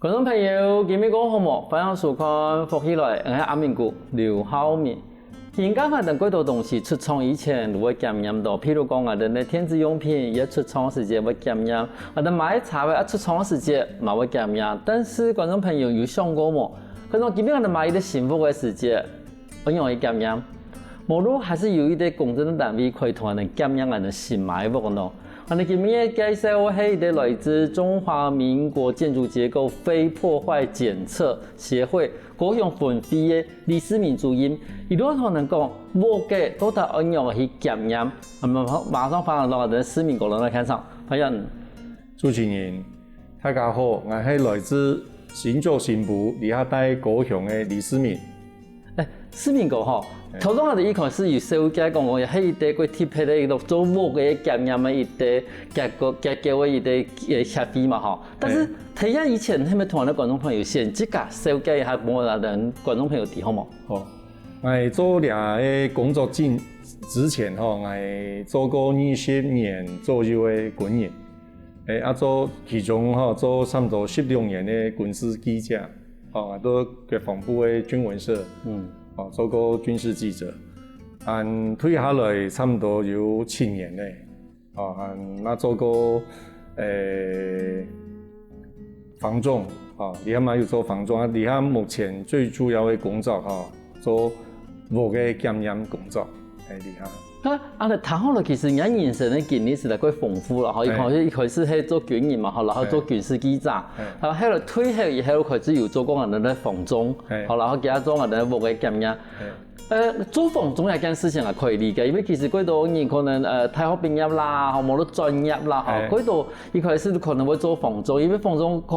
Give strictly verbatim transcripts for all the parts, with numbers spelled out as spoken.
觀眾朋友，今晡日過好無？歡迎收看《福氣來》，𠊎係阿明哥劉浩明。今下𠊎兜當多東西出廠以前就會檢驗到，譬如講𠊎兜个電子用品，佢出廠時節會檢驗；𠊎兜買車个，啊出廠時節嘛會檢驗。但是觀眾朋友有想過無？可能今晡日𠊎兜買一個新屋个時節， 仰般去檢驗？無就還係有一個公證个單位可以同𠊎兜檢驗𠊎兜新買个屋呢？𠊎兜今晡日介紹个係一個來自中華民國建築結構非破壞檢測協會高雄分會个李世民主任，佢就同𠊎兜講，屋仔到底愛仰般去檢驗。啊，馬上，馬上歡迎到𠊎兜世民哥來到現場，歡迎。主持人，大家好，𠊎係來自新竹新埔，這下在高雄个李世民。 欸，世民哥吼，欸。頭先𠊎兜一開始有紹介講過，係一個過特別个一個做屋个檢驗个一個結構，結構个一個，呃，協會嘛吼。但是，欸。在這以前，係毋係同𠊎兜觀眾朋友先自家紹介一下，分𠊎兜觀眾朋友知好無？好，𠊎做這個工作進，之前吼，𠊎做過二十年左右个軍人。 欸，啊，做其中吼，做差不多十六年个軍事記者，吼，啊，做國防部个軍文社，嗯。吼，做過軍事記者。啊，退下來差不多有七年咧，吼，啊，那做過，欸，房仲，吼，這下嘛有做房仲，啊，這下目前最主要个工作，吼， 做屋个檢驗工作，係這下。啊，恁樣聽下來，其實你人生个經歷實在過豐富了吼。一開始，係。一開始係做軍人嘛，吼，然後做軍事記者，係。然後後來退休以後，開始有做過𠊎兜个房仲，係。吼，然後其他做𠊎兜个屋个檢驗。係。呃，做房仲這件事情啊，可以理解，因為其實過多人可能，呃，大學畢業啦，吼，無就專業啦，吼，係。過多一開始可能會做房仲，因為房仲可，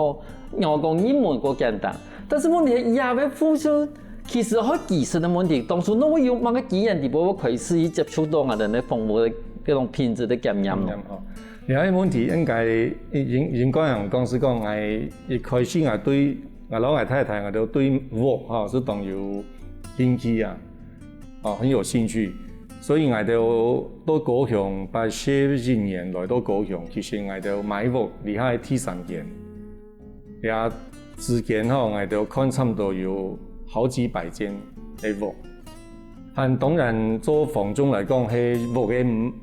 仰般講入門較簡單。但是問題係，這个付出 其實係技術个問題，當初仰會有麼个機緣，底背會開始去接觸到𠊎兜个房屋个這種品質个檢驗咯？檢驗吼。這个問題應該應，應該恁樣講，係講𠊎一開始𠊎對，𠊎摎𠊎太太𠊎兜對屋吼，係當有興趣啊，哦，很有興趣。所以𠊎兜到高雄，八十一年來到高雄，其實𠊎兜買屋這下係第三間。 這之間吼，𠊎兜看差不多有好幾百間个屋。但當然做房仲來講，係屋个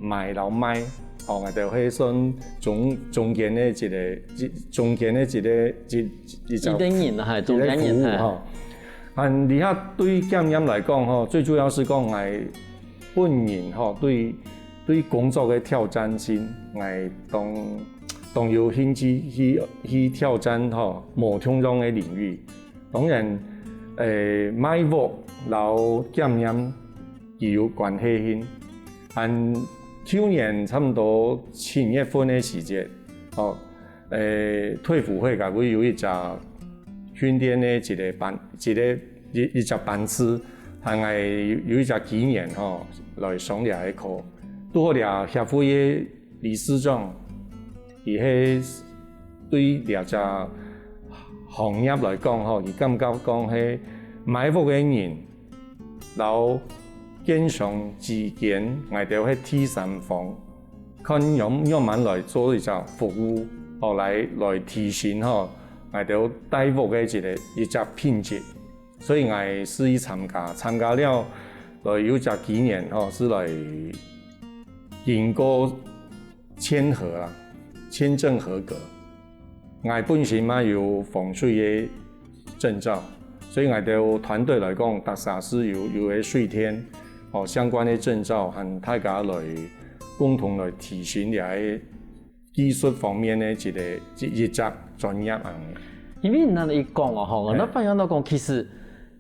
買摎賣，吼，𠊎兜係算中，中間个一個，一，中間个一個，一，一，一隻，一個人啊，係，一個服務，中間人，係。吼。但這下對檢驗來講，吼，最主要係講𠊎 本人吼，對，對工作个挑戰性，𠊎當，當有興趣去，去挑戰吼，無共樣个領域。當然，欸，賣屋摎檢驗佢有關係性。但舊年差不多七月份个時節，吼， 欸，退輔會該位有一隻訓練个一個班，一個，一，一隻班次，還𠊎有，有一隻機緣吼，來上這個課。拄好這協會个理事長，佢係對這隻行業來講吼，佢感覺講係買屋个人 摎建商之間，𠊎兜係第三方，看仰，仰般來做一隻服務，吼，來，來提升吼，𠊎兜戴屋个一個，一隻品質。所以𠊎係去參加，參加了，來有隻機緣吼，係來經過 簽合啦，簽證合格。𠊎本身嘛有防水个證照，所以𠊎兜團隊來講，大家係有，有个水電，哦，相關个證照，和大家來共同來提升這个技術方面个一個，一，一隻專業恁樣。因為你恁樣一講哦，吼，嘿。𠊎發現到講，其實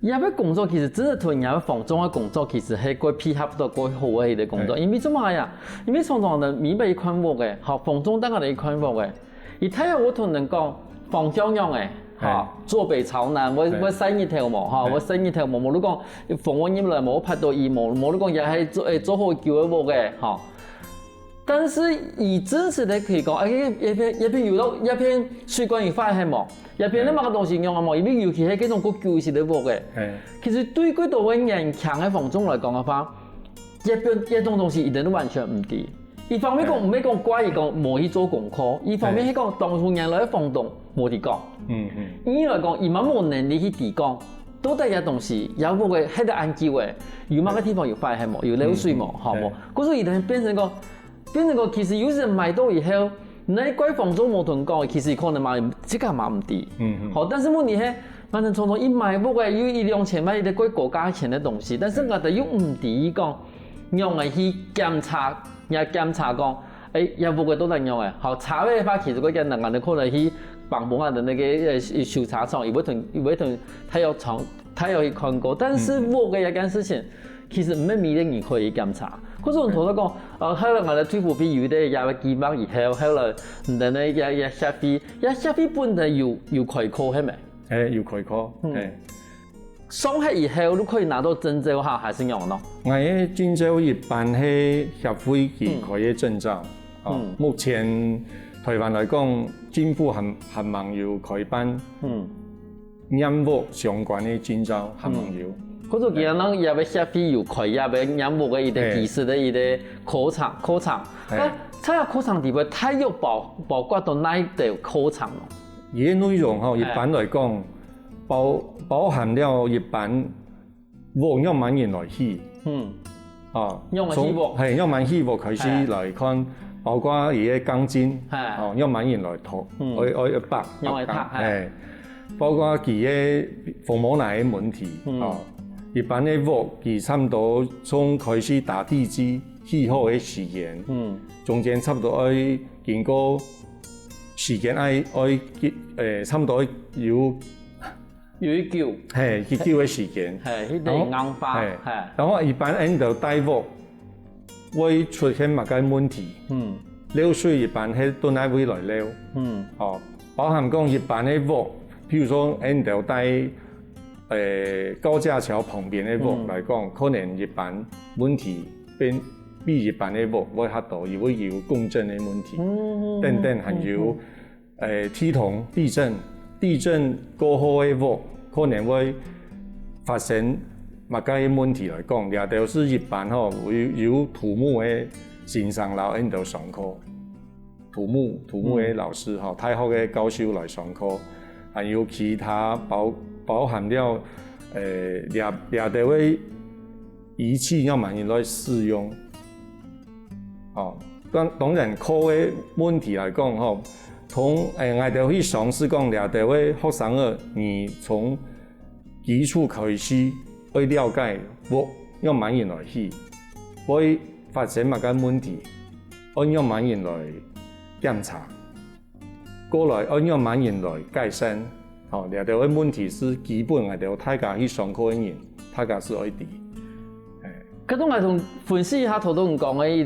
這个工作其實真个同𠊎个房仲个工作其實係過配合到過好个一個工作，嘿。因為做麼个呀？因為常常呢，每擺一看屋个，吼，房仲帶𠊎兜一看屋个，佢大約會同人講方向仰仔，嘿。吼，坐北朝南，會，嘿。會曬日頭無，吼，嘿。會曬日頭無，無就講風會入來無，會拍到佢無，無就講這係做，欸，做好久个屋个，吼。 但是佢真實个可以講，欸，這片，這片有落，這片水管有壞忒無？這片个麼个東西仰仔無？因為尤其係這種較舊式个屋个，嘿。其實對較多个年輕个房仲來講个話，這片，這種東西佢兜完全毋知。一方面講，嘿。毋係講怪佢講無去做功課，一方面係講，嘿。當初原來个房東無去講。嗯嗯。你來講，佢嘛無能力去提供，到底這東西，這屋个歇得恁久个，有麼个地方有壞忒無？有漏水無？嗯嗯。好無？對。故所佢等變成講，變成講，其實有時買到以後，你怪房東無同講，其實可能嘛，自家嘛毋知。嗯嗯。好，但是問題係，反正常常一買屋个，有一兩千萬，一个怪高價錢个東西，但是𠊎等又毋知講，仰仔去檢查，也檢查講， 哎，這屋个到底仰仔？好，差个話，其實个簡單，𠊎等可能去幫幫𠊎等个，呃，修車廠，佢會同，佢會同大約廠，大約去看過。但是屋个這件事情，其實毋係每个人可以檢查。可是𠊎頭先講，呃，後來𠊎等退伍費有一个這个計畫以後，後來𠊎等个這，這協會，這協會本來有，有開課，係無？哎，有開課，嗯。哎。 上學以後，你可以拿到證照哈，還係仰般？𠊎个證照一般係協會佢開个證照。嗯。哦，嗯。目前台灣來講，政府還，還吂有開辦，嗯。驗屋相關个證照，還吭有。嗯。或者佢等也會協會有開也會驗屋个一个技術个一个課程，課程。哎。啊，這个課程裡背，大約包，包括到哪兜課程呢？佢个內容吼，一般來講，哎。 包，包含了一般屋仰般人來起。嗯。啊，仰般起屋。從，嘿，仰般起屋開始來看，嘿。包括佢个鋼筋，嘿。哦，仰般人來托，嗯。愛，愛，愛搭，仰般搭，搭，嘿。嘿。包括佢个防火泥个問題，嗯。哦，一般个屋，佢差毋多從開始打地基，起好个時間，嗯。中間差毋多愛經過時間愛，愛，呃，差毋多有 有一久。嘿，一久个時間。嘿，彼个硬化，然後，嘿，嘿。然後一般𠊎等大屋會出現麼个問題？嗯。漏水一般係對哪位來漏？嗯。哦，包含講一般个屋，譬如說𠊎等在，呃，高架橋旁邊个屋來講，嗯。可能一般問題比，比一般个屋會較多，因為有共振个問題，嗯，嗯，等等，還有，嗯，嗯，嗯。 呃，地動、地震，地震過後个屋可能會發生麼个問題來講，這兜係一般吼，有，有土木个先生摎𠊎等上課，土木，土木个老師吼，嗯。大學个教授來上課，還有其他包，包含了，呃，這，這兜个儀器仰般人來使用。 哦，當，當然，課个問題來講吼，從，欸，𠊎兜去嘗試講，這兜个學生仔，你從基礎開始愛了解屋仰般人來起，會發生麼个問題，愛仰般人來檢查。 過來愛仰般人來改善。吼，這兜个問題係基本𠊎兜大家去上課个人，大家係愛知。嘿。該種𠊎同分析一下頭先講个一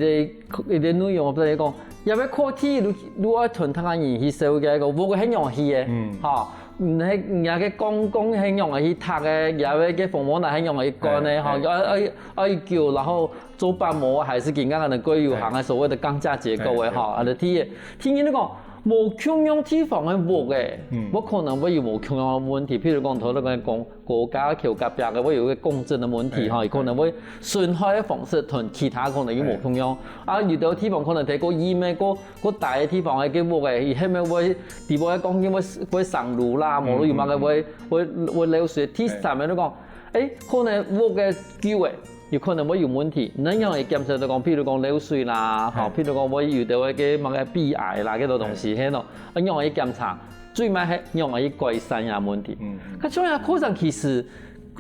個，一個內容，比如講，這個課題如，如果同大家人去了解个，屋个係仰般起个，嗯。吼，嗯，係，人家个鋼，鋼係仰般去搭个，這個个防火泥係仰般去灌个，嘿，吼，嘿。愛，愛，愛久，然後 做板模還係今下可能過流行个所謂个鋼架結構个吼，嘿，嘿。啊，就第一，第二你講，無共樣地方个屋个，嗯。有可能會有無共樣个問題。譬如講，頭先講高架橋隔壁个會有一個共振个問題吼，嘿，有可能會損害个方式同其他可能有無共樣。嘿。啊，有个地方可能在較遠个、較，較低个地方个屋个，佢後面會，底部个鋼筋會，會生鑢啦，無論有麼个會，嗯，嗯，嗯。會，會漏水。第三个你講，欸，可能屋个久个， 有可能會有問題。你仰般檢查到講，譬如講漏水啦，吼，嘿。譬如講會有个該个麼个壁癌啦，該種東西，嘿。係喏，啊，仰般檢查，最尾係仰般改善這問題。嗯，嗯。該像這課程其實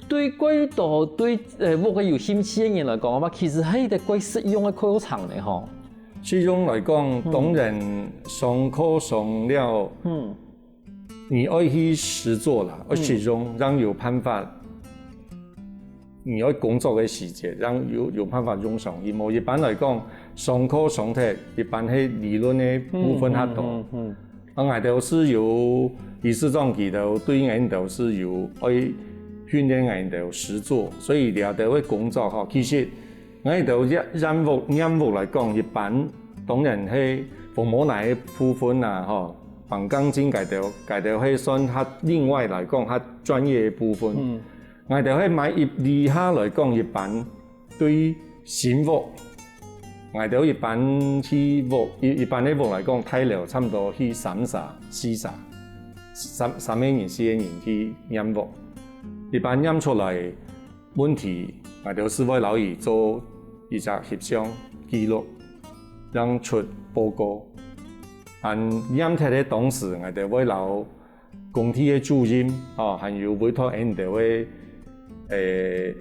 對幾多對，呃，屋个有興趣个人來講，嘛，其實係一個幾實用个課程呢，吼。實用來講，嗯。當然上課上了，嗯。 你愛去實作啦，嗯。愛實用，正有辦法。你愛工作个時節，正有，有辦法用上去。無一般來講，上課上忒，一般係理論个部分較多。嗯，嗯，嗯，嗯。啊，𠊎兜係有理事長佢兜對𠊎兜係有愛訓練𠊎兜實作，所以這兜个工作吼，其實 𠊎兜驗，驗屋，驗屋來講，一般當然係防火泥个部分啊，吼，綁鋼筋該兜，該兜係算較另外來講較專業个部分。嗯。𠊎兜係買一，以下來講，一般對新屋，𠊎兜一般起屋，一，一般个屋來講，大樓差毋多起三儕、四儕。三三个人、四个人去驗屋。一般驗出來問題，𠊎兜就會摎佢做一隻翕相記錄，正出報告。恁驗忒个當時，𠊎兜會摎工地个主任，吼，還有委託𠊎兜个，欸，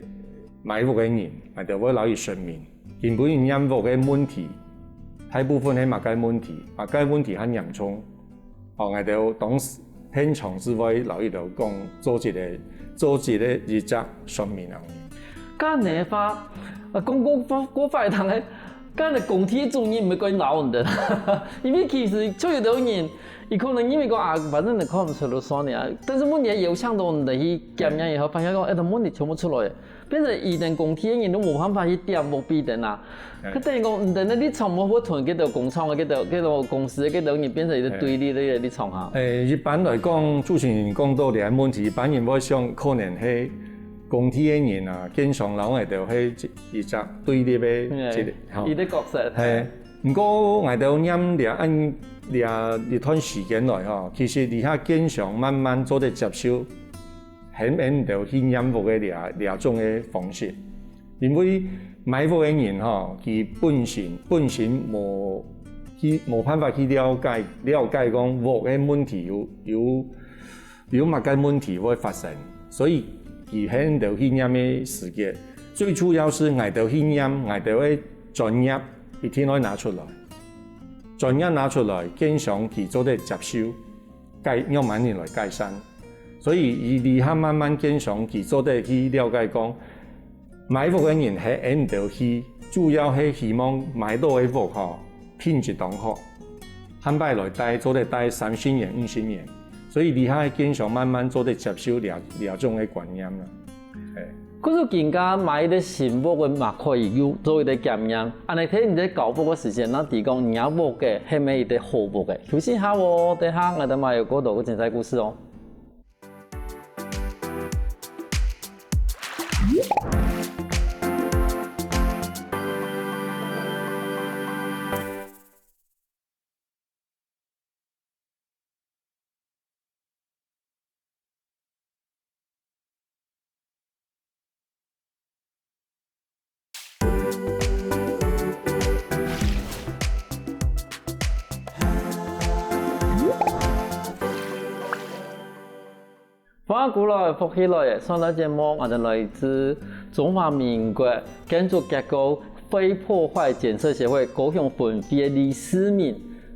買屋个人，𠊎兜會摎佢說明，今晡日驗屋个問題，大部分係麼个問題，麼个問題較嚴重。哦，𠊎兜當時現場就會摎佢兜講，做一個，做一個一隻說明恁樣。恁樣个話，啊，講過過過快堂个，恁樣工地主任毋會過惱你兜，因為其實就有兜人，佢可能因為講啊，反正你看毋出就算了啊，但是問題邀請到你兜去檢驗以後，發現講，哎，問題全部出來了。 變成佢等工地个人都無辦法去點屋分佢等啊。哎。佢等於講，你等个立場無法同該兜工廠个、該兜、該兜公司个、該兜人變成一個對立个立場哈。哎，一般來講，主持人講到這個問題，一般人會想，可能係工地个人啊，建商摎𠊎兜係一，一隻對立个，哎，一個，吼。佢个角色。哎，毋過𠊎兜驗這恁這一段時間來吼，其實這下建商慢慢做得接受 喊𠊎兜去驗屋个這，這種个方式。因為買屋个人吼，佢本身，本身無，佢無辦法去了解，了解講屋个問題有，有，有麼个問題會發生，所以佢喊𠊎兜去驗个時節，最主要係𠊎兜去驗，𠊎兜个專業一定愛拿出來。專業拿出來，建商佢做得接受。 改，仰般人來改善。所以，佢這下慢慢建商，佢做得去了解講，買屋个人係𠊎兜去，主要係希望買到个屋吼，品質當好，下擺來戴，做得戴三十年、五十年。所以，這下建商慢慢做得接受這，這種个觀念啦。哎。 故所今下買一個新屋个嘛可以有做一個檢驗，恁樣在你在交屋个時間，正知講你屋个係毋係一個好屋个。休息下哦，等下𠊎兜嘛有過多个精彩故事哦。歡迎轉來，福氣來了！上段節目，𠊎兜來自中華民國建築結構 非破壞檢測協會高雄分會个理事長，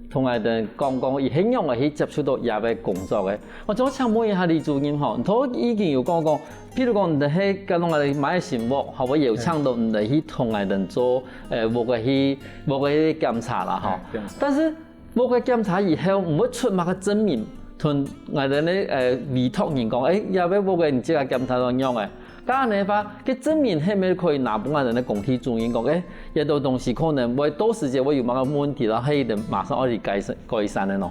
同𠊎兜講講，佢係仰仔去接觸到這個工作个。𠊎想請問一下李主任吼，你頭已經有講講，譬如講你兜係假如𠊎兜買新屋，好，𠊎邀請到你兜去同𠊎兜做，呃，屋个去，屋个去檢查啦，吼。哎，檢查。但是 屋个檢查以後，毋會出麼个證明，同𠊎兜呢，呃，委託人講，欸，這個屋个你這個檢查到仰仔？該恁樣个話，該證明係毋係可以拿分𠊎兜个工地主任講，欸，這兜東西可能會到時節會有麼个問題，然後佢兜馬上愛去改善，改善个喏？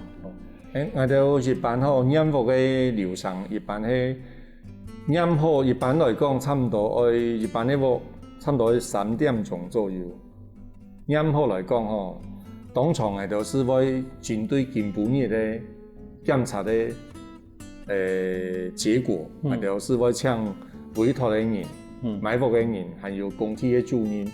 欸，𠊎兜一般吼，驗屋个流程，一般係驗好，一般來講，差毋多愛，一般个屋，差毋多愛三點鐘左右。 驗好來講吼，當場𠊎兜就會針對今晡日个檢查个，呃，結果，嗯。𠊎兜就會請委託个人、嗯。買屋个人，還有工地个主任，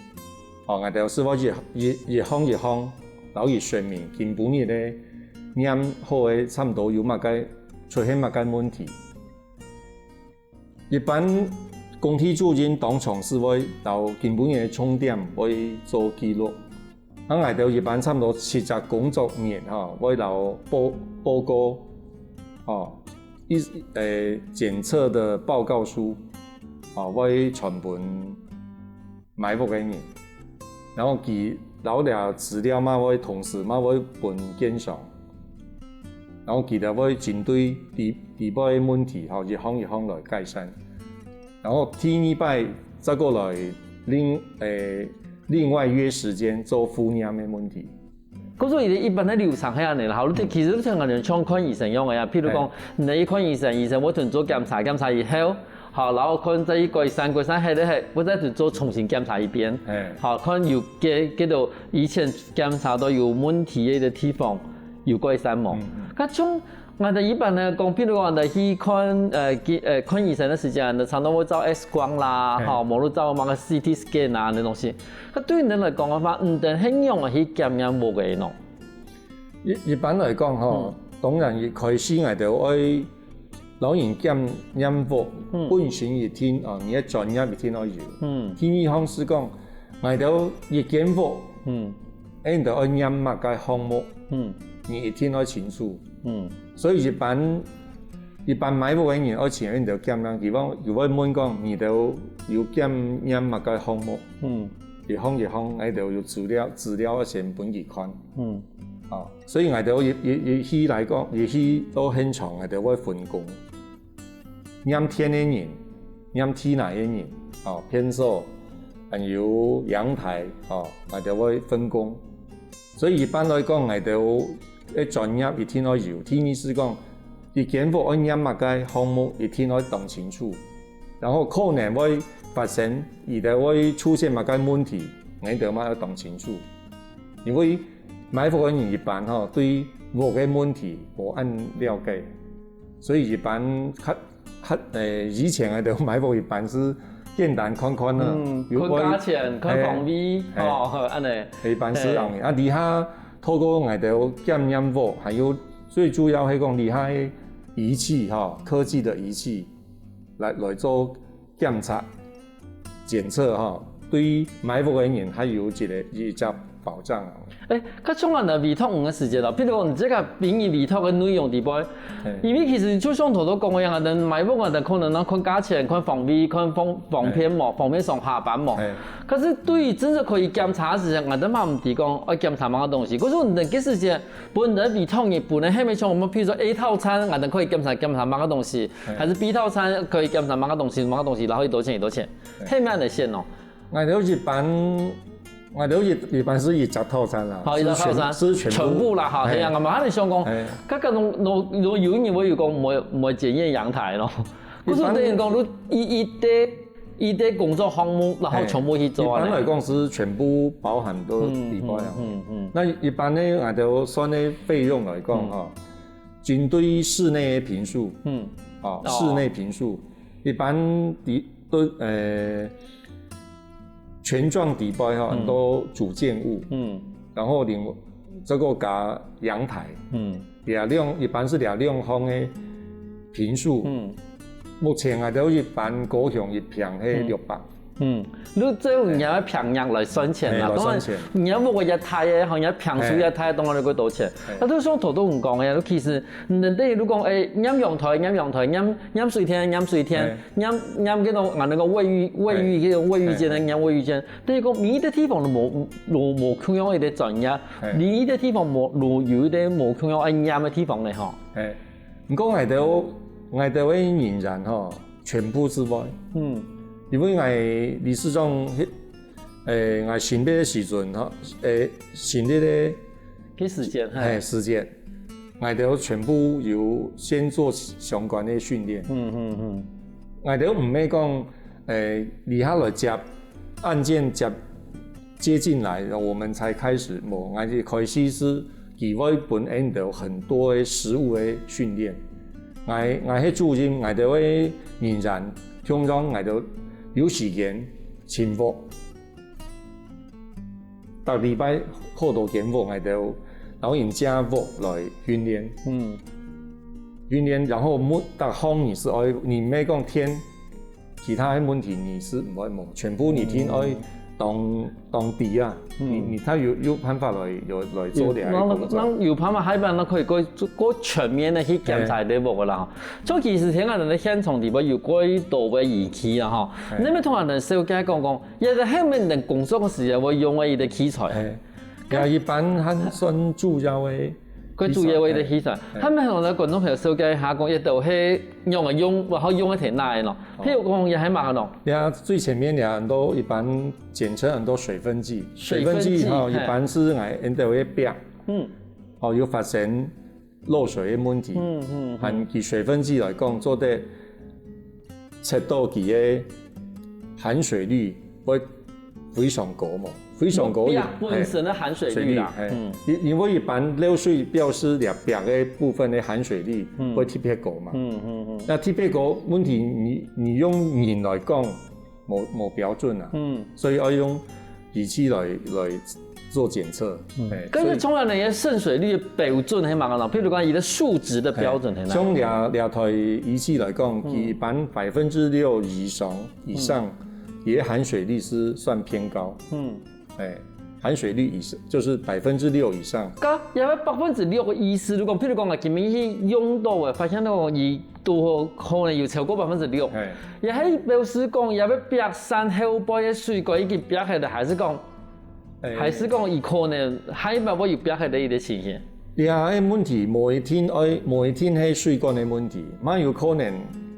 吼，𠊎兜就會一，一，一項一項，摎佢說明今晡日个驗好个差毋多有麼个，出現麼个問題。 一般工地主任當場就會摎今晡日个重點會做記錄。啊𠊎兜一般差毋多七隻工作日吼，會摎報，報告，吼，一，呃，檢測个報告書，吼，會傳分 買屋个人。然後佢摎這資料嘛會同時嘛會分建商，然後佢兜會針對底，底背个問題，吼，一項一項來改善。然後第二擺再過來另，欸，另外約時間做複驗个問題。 故所以一般个流程係恁樣啦，吼，你其實就像𠊎兜像看醫生樣个啊。譬如講，嘿。你去看醫生，醫生會同你做檢查，檢查以後，好，然後看再去改善，改善好了後，會再同你做重新檢查一遍，嘿。好，看有幾，幾多以前檢查到有問題个地方有改善無？嗯，嗯。該像 𠊎兜一般來講，譬如講，𠊎兜去看，呃，去，呃，看醫生个時間，就常常會照X光啦，嘿。吼，無就照麼个C T scan啊，該東西。該對你兜來講个話，你兜係仰般去檢驗屋个呢？一，一般來講吼，嗯。當然一開始𠊎兜愛摎人檢驗屋，嗯。本身一定，哦，你个專業一定愛有。嗯。第二項係講，𠊎兜一間屋，嗯。𠊎兜愛驗麼个項目，嗯。你一定愛清楚。 嗯。所以一般，一般買屋个人愛請𠊎兜檢驗，佢講，佢會問講，你兜有檢驗麼个項目？嗯。一項一項，𠊎兜有資料，資料愛先分佢看。嗯。啊，所以𠊎兜一，一，一去來講，一去到現場，𠊎兜會分工。驗電个人，驗地泥个人，啊，便所，還有陽台，啊，𠊎兜會分工。 所以一般來講，𠊎兜个專業一定愛有。第二係講，一間屋愛驗麼个項目，一定愛當清楚。然後可能會發生，佢兜會出現麼个問題，𠊎兜嘛愛當清楚。因為買屋个人一般吼，對屋个問題無恁了解，所以一般較 較，呃，以前𠊎兜買屋一般係簡單看看啊，嗯，有，看價錢，看方位，嘿，嘿。哦，好，恁呢。一般係恁呢。嘿。啊，這下透過𠊎兜檢驗屋，還有最主要係講這下个儀器吼，科技个儀器來，來做檢查、檢測吼，對買屋个人還有一個，一隻保障啊。 欸，較像恁呢委託人个時節咯，譬如講，你這個比喻委託个內容底背，嘿。因為其實就像頭頭講个樣啊，等買屋啊，等可能啊，看價錢、看方位、看方，方便無，嘿。方便上下班無。嘿。可是對於真正可以檢查个時間，𠊎兜嘛毋知講愛檢查麼个東西。可是你等个時間，本來委託人本來係咪像我們，譬如說A套餐，𠊎兜可以檢查，檢查麼个東西，嘿。還是B套餐可以檢查麼个東西，麼个東西，然後幾多錢，幾多錢，嘿。係毋係恁呢先哦？ 𠊎兜一般，𠊎兜一，一般係一隻套餐啦，好，一隻套餐，係全，係全部。全部啦，哈，嘿。係啊，𠊎嘛還想講，嘿。剛剛攏，攏，攏有人會有講，毋會，毋會檢驗陽台咯。一般可是等於講，你一，一個，一個工作項目，然後全部去做啊。嘿。一般來講係全部包含到底背啊。嗯，嗯，嗯，嗯。該一般呢，𠊎兜算个費用來講，嗯。哈，針對室內个坪數，嗯。啊，哦。室內坪數，一般的 都，呃，權狀底背吼，嗯。很多主建物，嗯。然後另，這個加陽台，嗯。這兩，一般係這兩項个坪數。嗯。目前啊，都一般高雄一坪係六百。嗯。你這用人家平價來算錢啦，嘿，來算錢。當然，人家屋个也大个，吼，人家坪數也大，嘿。當然就幾多錢。嘿。啊，就像頭頭你講个，其實，你等於你講，欸，驗陽台，驗陽台，驗，驗水電，驗水電，嘿。 驗，驗該種，啊，該個衛浴，衛浴，嘿。該種衛浴間个，嘿，嘿。驗衛浴間。等於講，每一個地方都無，無，無共樣一個專業，嘿。每一個地方無，都有一個無共樣愛驗个地方呢，吼。嘿。毋過𠊎兜，𠊎兜个人員吼，全部之外。嗯。因為𠊎理事長，呃，𠊎成立个時陣，吼，呃，成立个，該時間，嘿。嘿，時間。 𠊎兜全部有先做相關个訓練。嗯，嗯，嗯。𠊎兜毋係講，呃，這下來接案件接，接進來，我們才開始，無，𠊎一開始係佢會分𠊎兜很多个實務个訓練。𠊎，𠊎係主任，𠊎兜个人員，通常𠊎兜有時間尋屋。 逐禮拜好多間屋，𠊎兜摎人借屋來訓練。嗯。訓練，然後每，逐項你係愛，你毋係講電，其他个問題你係毋會無，全部你定愛當，嗯。當知啊，嗯。你，你才有，有辦法來，有，來做這個工作。有，那，那有辦法，下擺那可以過，過全面个去檢查這屋个啦。嘿。所以其實聽下人个現場裡背有過多个儀器啊，吼。嘿。你有無同人紹介講講， 也係後面等工作个時節會用个一個器材。嘿，也一般還算主要个，較主要个一個器材。嘿。下面同个觀眾朋友紹介一下，講這兜係仰仔用，然後用个在哪位咯？哦。譬如講，這係麼个咯？這最前面這很多一般簡稱很多水分計，水分計，水分計吼，嘿。一般係𠊎，𠊎兜个壁，嗯。哦，有發生 漏水个問題，嗯，嗯，嗯。還佢水分計來講，做得測到佢个含水率會非常高嘛，非常高。壁本身个含水率啦，水率，嘿。嗯。因，因為一般漏水表示這壁个部分个含水率嗯。會特別高嘛。嗯，嗯，嗯。該特別高問題，你，你用人來講，無，無標準啊。嗯。所以愛用儀器來，來做檢測。嗯。嘿，所以該係從來个滲水率个標準係麼个呢？譬如講，佢个數值个標準係哪？嘿，從這，這台儀器來講，嗯。一般百分之六以上，以上，嗯。佢个含水率係算偏高。嗯。 哎，含水率以上，就是百分之六以上。該，這个百分之六个意思，如果譬如講啊，今晡日去用到个，發現到佢堵好可能有超過百分之六，哎。這係表示講，這个壁山後背个水管已經壁忒了，還係講，哎。還係講佢可能下一擺會有壁忒个一个情形？這个問題，無一定愛，無一定係水管个問題，嘛有可能，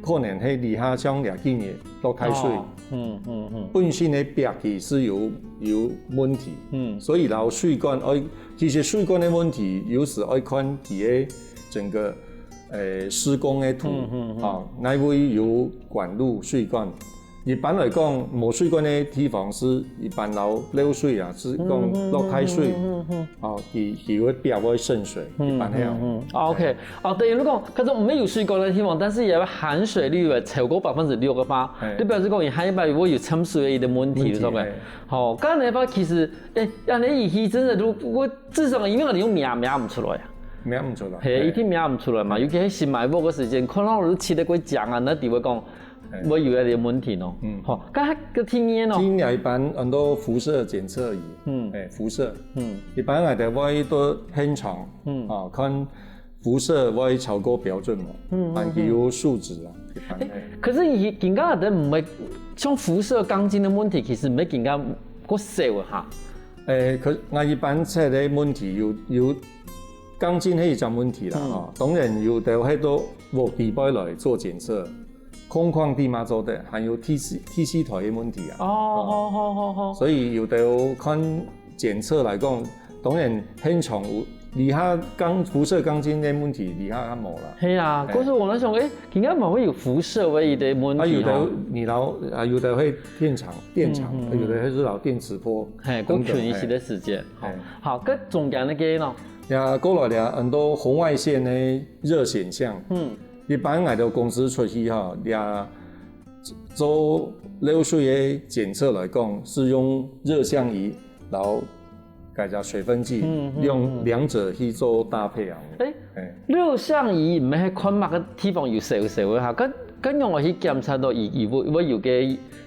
可能係這下像這幾日落大水。哦，嗯，嗯，嗯。本身个壁佢係有 有問題。嗯。所以摎水管愛，其實水管个問題，有時愛看佢个整個，呃，施工个圖，嗯，嗯，嗯。啊，哪位有管路水管。一般來講，無水管个地方係一般摎漏水啊，係講落大水，嗯，嗯，嗯，嗯，嗯。啊，佢，佢个壁會滲水，嗯，一般係啊。嗯，嗯。啊，OK。哎。哦，等於如果，可是毋係有水管个地方，但是佢个含水率會超過百分之六个話，哎。就表示講，佢下一擺會有滲水个一个問題，問題，係無？哎。 吼，該恁樣个話，其實，欸，恁樣儀器真个，如果至少因為你用摸，摸毋出來啊。摸毋出來。嘿，嘿。一定摸毋出來嘛，尤其係新買屋个時間，可能你試著過鏘啊，該就會講，嘿。會有一點問題咯。嗯。吼，該，該第二个呢？第二个一般很多輻射檢測儀，嗯。欸，輻射。嗯。一般來講，會到現場，嗯。啊，看 輻射會超過標準無？嗯，嗯，嗯。還係有數值啊，一般欸，个。可是佢更加个毋會，像輻射鋼筋个問題，其實毋會更加過少啊哈。欸，可，𠊎一般出个問題有，有鋼筋係一隻問題啦，嗯。吼。當然有个係到屋底背來做檢測，空曠地嘛做得，還有第四，第四台个問題啊。哦，哦。好，好，好，好。所以有个看 檢測來講，當然現場有，這下鋼，輻射鋼筋个問題，這下較無啦。係啊，嘿。可是𠊎在想，欸，應該嘛會有輻射个一个問題啊，有个吼。你摎，啊，有个會電場，電場，嗯，嗯，嗯。有个係摎電磁波嘿，等等，過近一些个時間，嘿。吼。嘿。好，該中間个呢？呀，過來了，很多紅外線个熱顯像。嗯。一般𠊎兜公司出去哈，呀， 做漏水个檢測來講，係用熱像儀，然後加隻水分計，嗯，嗯，兩，嗯。兩者去做搭配啊。欸，欸。熱像儀毋係看麼个地方有燒燒个哈，該，該仰般去檢查到佢，佢會，會有个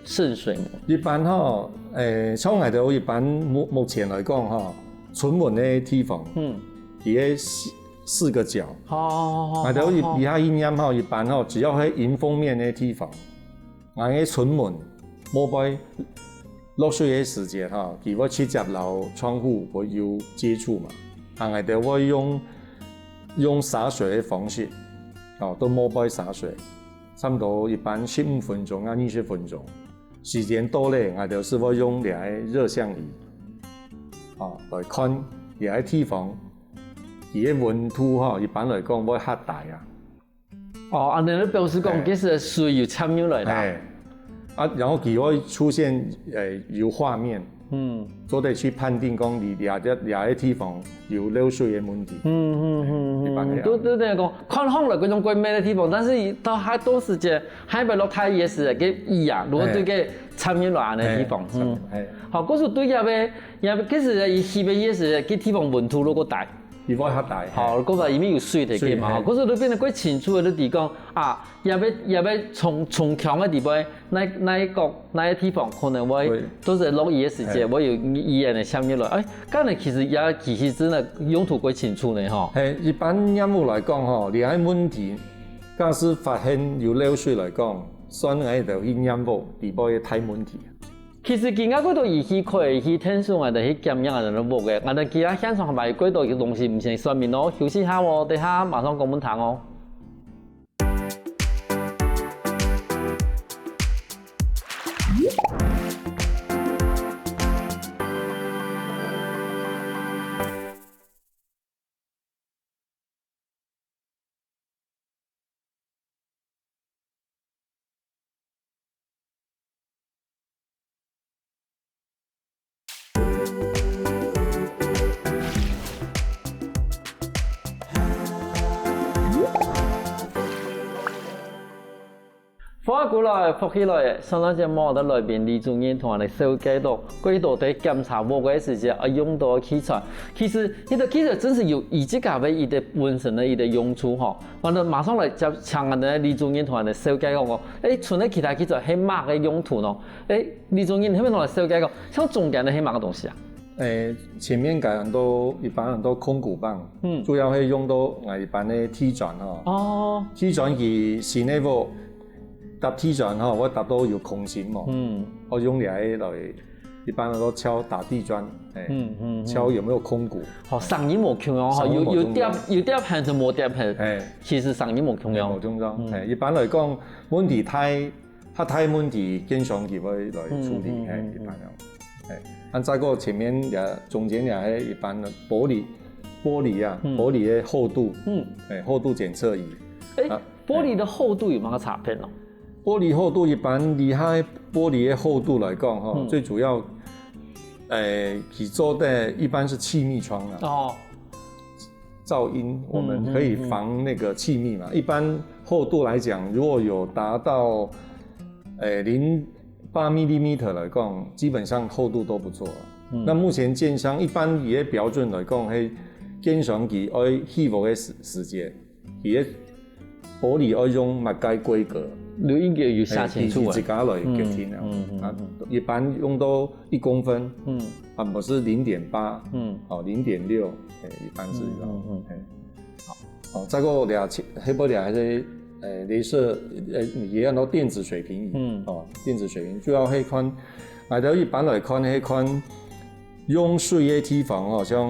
滲水無？一般吼，欸，像𠊎兜一般目，目前來講吼，出門个地方，嗯。佢个四，四個角。好，好，好，好，𠊎兜一，好，好。這下一年吼，一般吼，只要係迎風面个地方， 𠊎个出門，外背落水个時節哈，佢會直接摎窗戶會有接觸嘛。啊，𠊎兜會用，用灑水个方式，哦，到外背灑水，差毋多一般十五分鐘啊，二十分鐘。時間到咧，𠊎兜係會用這个熱像儀，哦，來看這个地方，佢个溫度哈，一般來講會較低啊。 哦，恁樣就表示講，嘿。其實水有摻入來啦。嘿。啊，然後佢會出現，呃，有畫面，嗯。做得去判定講你這，這，這个地方有漏水个問題。嗯，嗯，嗯，嗯。一般係恁樣。對，對，對，講，看上來該種較密个地方，但是佢到下到時節，下一擺落大雨个時，該雨啊，如果對該摻入來个地方，嘿。嗯。嘿。好，故所對這个，這个，其實佢起个時，該地方溫度如果低， 佢會較低。好，講到因為有水个嘛，水，吼，嘿。故所就變得較清楚个，就知講啊，這个，這个從，從強个地方，哪，哪一个，哪一个地方可能會，會。都係落雨个時節，嘿。會有雨个摻入來。欸，該呢其實也其實真个用途較清楚呢，吼。嘿，一般業務來講，吼，這个問題，假使發現有漏水來講，算𠊎兜去驗屋，裡背个大問題。 其實今下幾多儀器可以去電視，𠊎兜去檢驗𠊎兜个屋个，𠊎兜今下線上還有幾多東西毋先說明哦，休息下哦，等下馬上講分你聽哦。福啊，過來，福氣來！上段節目个來賓李主任同𠊎等紹介到，關於到底檢查屋个時節愛用到个器材。其實，這个器材真係有佢自家个一个本身个一个用處吼。完了，馬上來接請𠊎等李主任同𠊎等紹介講哦，誒，賰个其他器材係麼个用途呢？誒，李主任，你可以同𠊎等紹介講，像中間个係麼个東西啊？誒，前面講到一般很多空鼓棒，嗯，主要係用到𠊎一般个地磚吼。哦，地磚佢新个屋搭地磚吼，會搭到有空心無？嗯，會用這个來，一般來講敲打地磚，誒，嗯嗯，敲有沒有空鼓？好，聲音無共樣吼，有有疊有疊痕同無疊痕，誒，其實聲音無共樣，無共樣。誒，一般來講，問題大 較大問題，建商佢會來處理，嗯嗯，嘿，嗯，一般樣。嘿，啊，再過前面也，中間也係一般个玻璃，玻璃啊，嗯，玻璃个厚度，嗯，嘿，厚度檢測儀。誒，啊，玻璃个厚度有麼个差別呢？玻璃厚度一般，厲害玻璃个厚度來講，吼，嗯，最主要，誒，佢做个一般係氣密窗啊。哦， 噪音，我們可以防那個氣密嘛。嗯嗯嗯。一般厚度來講，如果有達到，呃，零八 millimeter 來講，基本上厚度都不錯了。嗯。那目前建商一般佢个標準來講，係建商佢愛起屋个時，時節，佢个玻璃愛用麼个規格，就應該有寫清楚啊。嘿，佢自家來決定啊。嗯嗯嗯嗯。啊，一般用到一公分，嗯。啊，毋係零點八，嗯。哦，零點六，嘿，一般係這樣。嗯嗯嗯。嘿。 哦，再過這，係不這還係，呃，雷射，呃，也安到電子水平儀，嗯，哦，電子水平主要係看，𠊎兜一般來看係看用水个地方哦，像，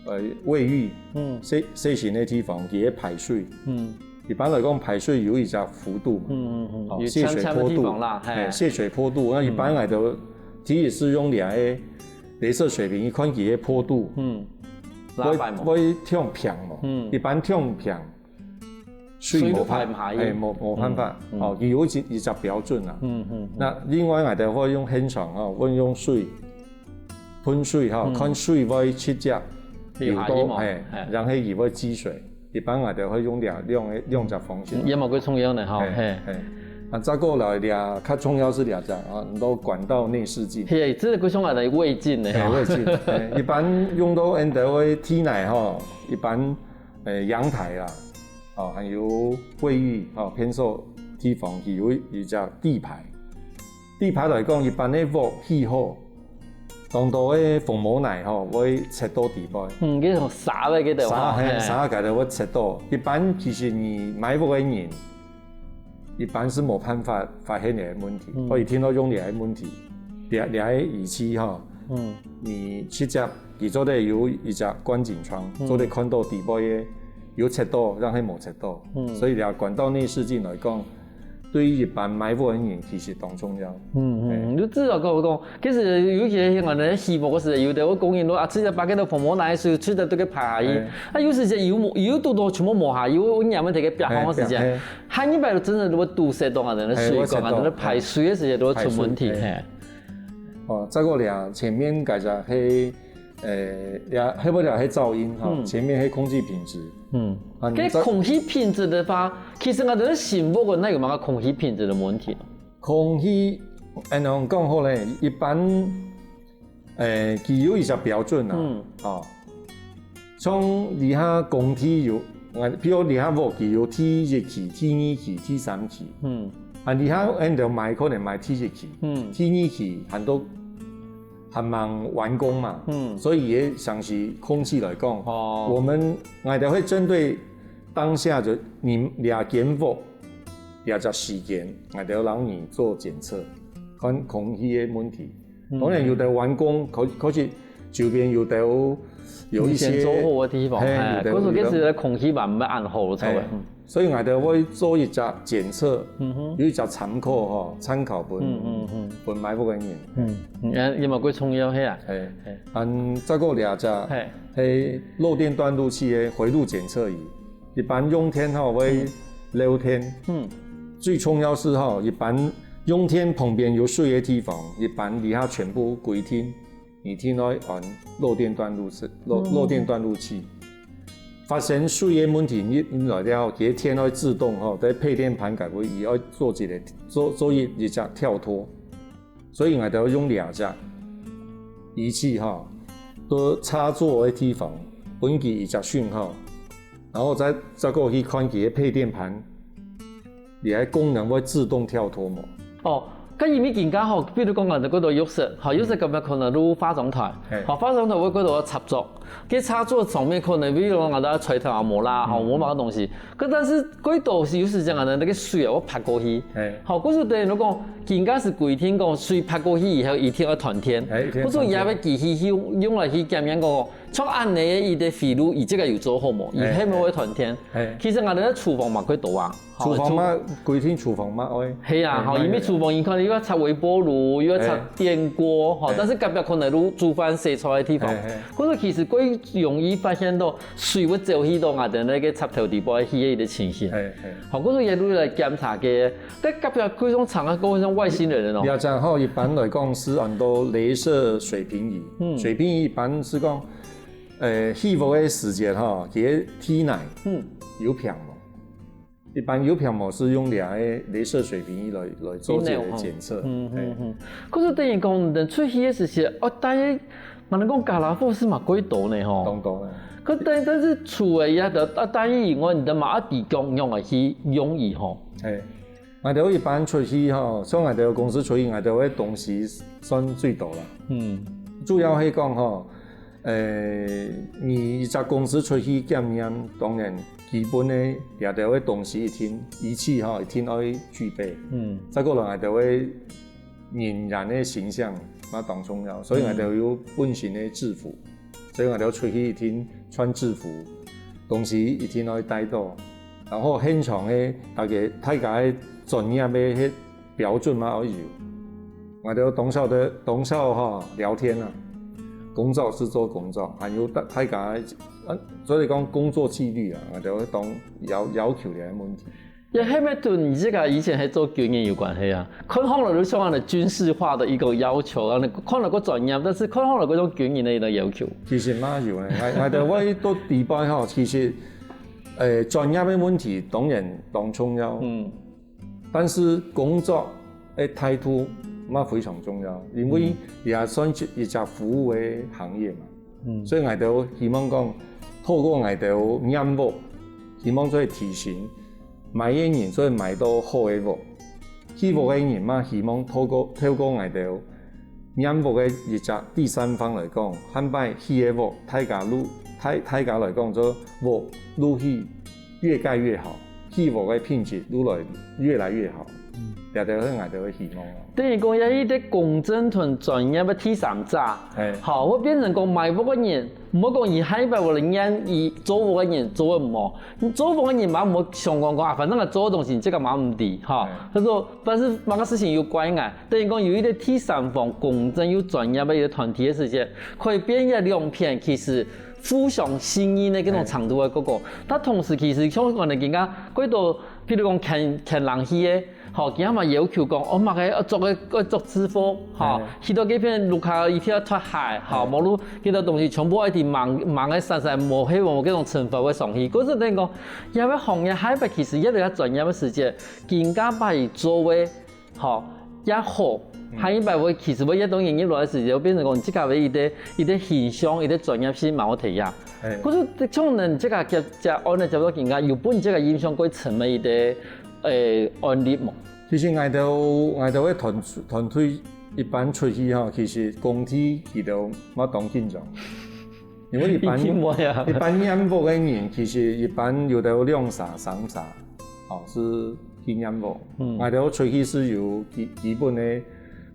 呃，衛浴，嗯，洗，洗身个地方，佢个排水，嗯，一般來講排水有一隻幅度嘛，嗯嗯嗯，哦，有淺淺个地方啦，洩水坡度，嘿，嘿，洩水坡度，該一般𠊎兜第一係用這个雷射水平儀看佢个坡度，嗯，會，拉闊無？會忒平無？嗯，一般忒平， 水無辦，水都排毋下去。嘿，無，無辦法。嗯，嗯。哦，佢有一，一隻標準啊。嗯，嗯，嗯。那另外𠊎兜會用現場哦，會用水，噴水吼，嗯。看水會直接流到，流下去嘛，嘿，嘿。然後佢會積水。一般𠊎兜會用兩，兩个，兩隻方式。嗯，也蠻過重要个吼，嘿，嘿。嘿。啊，再過來這，較重要係這隻啊，安到管道內視鏡。嘿，這个過重要个胃鏡呢，嘿，吼。胃鏡，嘿，一般用到𠊎兜个地泥吼，一般，呃，陽台啦， 哦，還有衛浴，哦，便所地方，佢有一隻地排。地排來講，一般个屋起好，當多个防火泥吼，會塞到底背。嗯，該種沙个該兜吼，沙，嘿，嘿。沙个該兜會塞到。一般其實你買屋个人，一般係無辦法發現這个問題，嗯。所以聽到用這个問題，這，這个儀器吼，嗯。你直接，佢做得有一隻觀景窗，嗯。做得看到底背个 有塞到，抑係無塞到。嗯。所以這管道內視鏡來講，對於一般買屋个人其實當重要。嗯嗯，嘿。你至少跟我講，其實尤其係𠊎兜起屋个時，有个會講人講啊，直接把該个防火泥水直接對佢排下去。嘿。啊，有時節有無，有堵到全部無下去，有，有黏个在該壁項个時節，嘿，壁，嘿。下一擺就真个會堵塞到啊，人个水管啊，嘿，會塞到，人个排水个時節都會出問題，排水，嘿。嘿。哦，再過來，前面該隻係 誒，也，後尾也係噪音哈，嗯。前面係空氣品質。嗯。啊，你在該空氣品質个話，其實𠊎兜新屋个，該有麼个空氣品質个問題呢？空氣，恁樣講好咧，一般，誒，佢有一隻標準啊，嗯。哦，像這下公地有，呃，比如這下屋佢有第一期、第二期、第三期，嗯。啊，這下𠊎兜買可能買第一期，嗯。第二期還都 還吂完工嘛，嗯。所以也像係空氣來講，哦。我們，𠊎兜會針對當下就你這間屋，這隻時間，𠊎兜摎你做檢測，看空氣个問題。嗯。當然有个完工，可，可是周邊有个有一些，以前做好个地方，嘿，哎，有个，可是其實空氣嘛，毋係恁好，有个。哎，嗯。 所以𠊎兜會做一隻檢測，嗯哼。有一隻參考吼，參考分，嗯，嗯，嗯。分買屋个人。嗯，嗯，也，也蠻過重要，係啊。嘿，嘿。嗯，再過兩隻，嘿。係漏電斷路器个迴路檢測儀，一般用電吼會，嗯。漏電。嗯。最重要係吼，一般用電旁邊有水个地方，一般這下全部規定，一定愛安漏電斷路器，漏，嗯。漏電斷路器。發生水个問題，你你來了，佢个電愛自動吼，在配電盤該位，佢愛做一个做做一一隻跳脫，所以𠊎兜用兩隻儀器吼，到插座个地方，分佢一隻訊號，然後再再過去看佢个配電盤，你个功能會自動跳脫無？哦，該因為今下吼，比如講𠊎兜過到浴室，吼，浴室隔壁可能有化妝台，吼，化妝台會過到插座，該插座上面可能比如講𠊎兜吹頭啊無啦，吼，無麼个東西。可但是過到係有時間𠊎兜該个水啊會潑過去，吼，故所等於講今下係規定講水潑過去以後一定愛斷電，故所也愛機器去用用來去檢驗講，像恁樣个一个回路，佢這个有做好無？佢係無會斷電？其實𠊎兜个廚房嘛過到啊。 廚房嘛，規定廚房嘛愛。係啊，吼，因為廚房你看又愛插微波爐，又愛插電鍋，吼，但是隔壁可能有煮飯洗菜个地方，故所其實過容易發現到水會走去到𠊎兜該个插頭底背去个一个情形。吼，故所也有來檢查个，但隔壁過種長啊，過種外星人个咯。這隻吼，一般來講係安到雷射水平儀，水平儀一般係講，呃，起屋个時節吼，佢个地泥有平無？ 一般有平無係用這个雷射水平儀來來做這个檢測。嗯嗯嗯。可是等於講，你等出去个時節，哦，大家嘛能講家家戶戶嘛過多呢吼。當多呢。可但但是除了這个啊，大家以外，你等嘛愛提供用个去用伊吼。係，𠊎兜一般出去吼，像𠊎兜公司出去，𠊎兜个東西算最多啦。嗯。主要係講吼， 呃，你一隻公司出去檢驗，當然基本个這兜个東西一定儀器吼，一定愛具備。嗯。再過來，𠊎兜个人員个形象嘛當重要，所以𠊎兜有本身个制服，所以𠊎兜出去一定穿制服，東西一定愛帶到，然後現場个大家大家个專業个 標準嘛愛有。𠊎兜當少个當少吼聊天啊，工作係做工作，還有大大家，啊，所以講工作紀律啊，𠊎兜當要要求這个問題。也係毋係對你自家以前係做軍人有關係啊？看起來就像恁樣軍事化个一个要求，恁樣看起來較專業，但是看起來較像軍人个一个要求。其實嘛有呢，𠊎𠊎兜會到底背吼，其實，呃，專業个問題當然當重要。嗯。 但是工作个態度嘛非常重要，因為也算係一隻服務个行業嘛。所以𠊎兜希望講，透過𠊎兜驗屋，希望做提醒，買个人做買到好个屋，起屋个人嘛希望透過透過𠊎兜驗屋个一隻第三方來講，下擺起个屋，大家路大大家來講做屋路去 越蓋越好，起屋个品質愈來越來越好，這兜係𠊎兜个希望咯。等於講，也係一个公正同專業个第三者。係。好，會變成講買屋个人，毋好講佢下一擺會來怨佢做屋个人做得毋好，你做屋个人嘛毋好想講講啊，反正佢做个東西，你這个嘛毋知，哈。佢說，但是麼个事情有怪𠊎，等於講有一个第三方公正又專業个一个團體个時間，可以變一个兩片，其實 互相信任个這種程度个个个。但同時其實像𠊎等今下過到，譬如講牽牽人去个，吼，佢等嘛要求講，哦，麼个愛著个愛著制服，吼，去到該片路口一定愛脫鞋，吼，無論幾多東西全部愛在網網个上上，無希望有這種懲罰个上去。故所等於講，這个行業下一擺其實越來越專業个時節，今下擺做个 吼，也好，下一擺會其實會越多人入來个時節，變成講自家个一个一个形象、一个專業性嘛會提升。故所像恁這个接接案个接到今下，有分這个印象過深个一个呃案例無？其實𠊎兜𠊎兜个團團隊一般出去吼，其實工地佢兜嘛當緊張。 因為一般一般驗屋个人，其實一般有兜兩儕、三儕，吼，係去驗屋。𠊎兜出去係有基基本个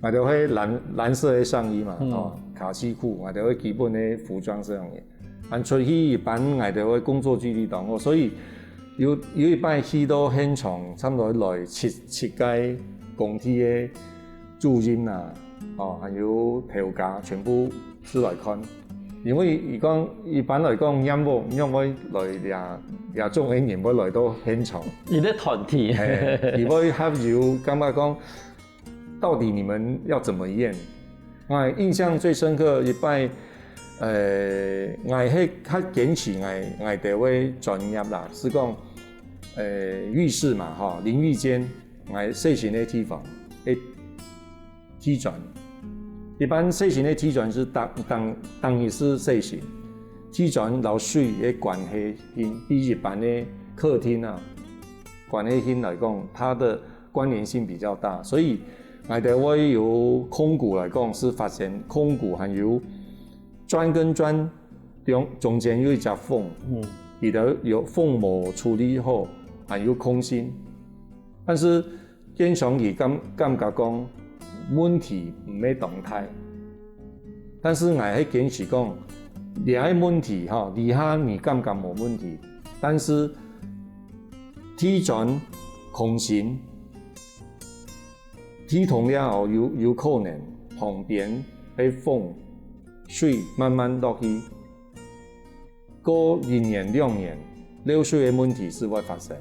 ，𠊎兜係藍藍色个上衣嘛，吼，卡其褲，𠊎兜係基本个服裝上面。恁出去一般𠊎兜个工作紀律當好，所以有有一擺去到現場，差毋多來七七个工地个主任啊，哦，還有頭家，全部 出來看。因為佢講一般來講，驗屋仰會來這這種个人會來到現場。一个團體。係，佢會較有感覺講，到底你們要怎麼驗？𠊎印象最深刻一擺，呃，𠊎係較堅持𠊎𠊎兜个專業啦，係講，呃，浴室嘛吼，淋浴間，𠊎洗身个地方，个地磚。一般洗身个地磚係當當當然係洗身，地磚摎水个關係性比一般个客廳啊，關係性來講，它的關聯性比較大，所以𠊎兜會有空鼓來講，係發現空鼓還有磚跟磚中中間有一隻縫，嗯，佢兜有縫無處理好，還有空心。但是建商佢感感覺講問題毋係當大，但是𠊎係堅持講，這个問題吼，這下你感覺無問題，但是地磚空心，地動了後有有可能旁邊个風水慢慢落去，過一年兩年，漏水个問題係會發生。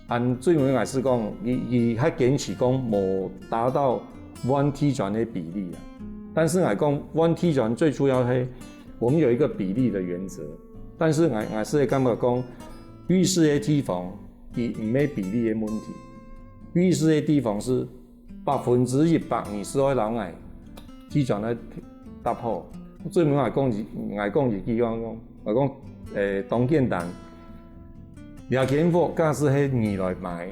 恁最尾𠊎係講，佢佢較堅持講無達到換地磚个比例啊。但是𠊎講換地磚最主要係，我們有一個比例的原則，但是𠊎𠊎係感覺講，浴室个地方，佢毋係比例个問題，浴室个地方係百分之一百你係愛摎𠊎地磚來搭好。最尾𠊎講一𠊎講一句話講，𠊎講，誒，當簡單，這間屋假使係你來買，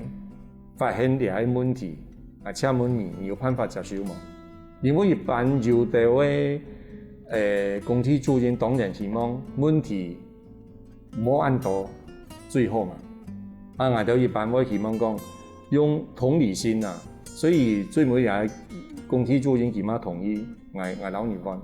發現這个問題，啊，請問你，你有辦法接受無？因為一般有兜个，誒，工地主任當然希望問題 無恁多最好嘛。啊，𠊎兜一般會希望講用同理心啊，所以最尾也工地主任佢嘛同意，𠊎𠊎摎你換。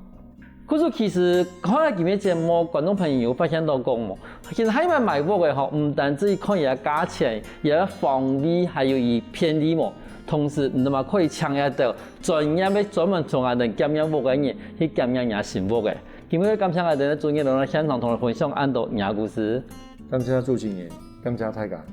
故所其實看了今日節目，觀眾朋友有發現到講無，其實還蠻買屋个吼，毋單止看佢个價錢，佢个方位，還有佢便利無，同時你嘛可以請一兜專業个專門從來等檢驗屋个人去檢驗若新屋个。今日感謝𠊎兜个主任來到現場同𠊎分享恁多若故事。 感謝主持人，感謝大家。